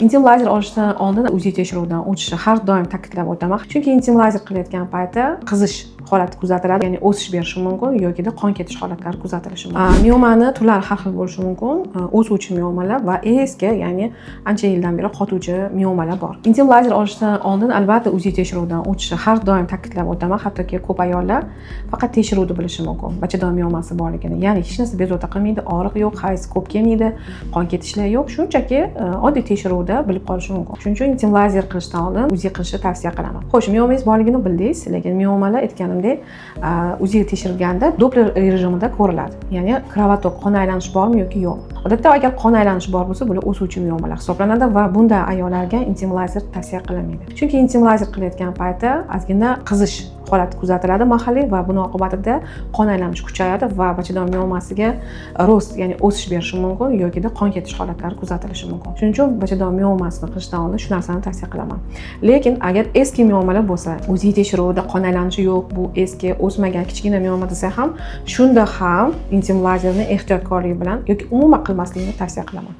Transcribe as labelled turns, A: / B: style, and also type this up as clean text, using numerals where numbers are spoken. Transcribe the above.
A: Intim lazer olishdan oldin УЗИ tekshiruvdan o'tishni har doim ta'kidlab o'taman, chunki intim lazer qilayotgan payti qizish holati kuzatiladi, ya'ni o'sish berishi mumkin yokida qon ketish holatlari kuzatilishi mumkin. Miomani turlari har xil bo'lishi mumkin: o'suvchi miomalar va eski, ya'ni ancha yildan beri qotuvchi miomalar bor. Intim lazer olishdan oldin albatta УЗИ tekshiruvdan o'tishni har doim ta'kidlab o'taman. Hattoki ko'p ayollar faqat tekshiruvni bilishi mumkin bachadon miomasi borligini, ya'ni hech narsa bezovta qilmaydi, og'riq yo'q, hayz ko'p kelmaydi, qon ketishlar yo'q, shunchaki oddiy tekshiruvda bilib qolishi mumkin. Shuning uchun intim lazer qilishdan oldin УЗИ qilishni tavsiya qilaman. Xo'sh, miomangiz borligini bildingiz, lekin miomalar, aytganimdek, УЗИ tekshirilganda Doppler rejimida ko'riladi, ya'ni кровоток, qon aylanishi bormi yoki yo'qmi. Odatda agar qon aylanishi bor bo'lsa, bular o'suvchi miomalar hisoblanadi va bunday ayollarga intim lazer tavsiya qilinmaydi, chunki intim lazer qilayotgan payti ozgina qizish holati kuzatiladi mahalliy va buni oqibatida qon aylanishi kuchayadi va bachadon miomasiga рост, ya'ni o'sish berishi mumkin yokida qon ketish holatlari kuzatilishi mumkin. Shuning uchun bachadon miomasini qilishdan oldin shu narsani tavsiya qilaman. Lekin agar eski miomalar bo'lsa, УЗИ tekshiruvida qon aylanishi yo'q, bu eski, o'smagan kichkina mioma desa ham, shunda ham intim lazerni ehtiyotkorlik bilan yoki umuman qilmaslikni tavsiya qilaman.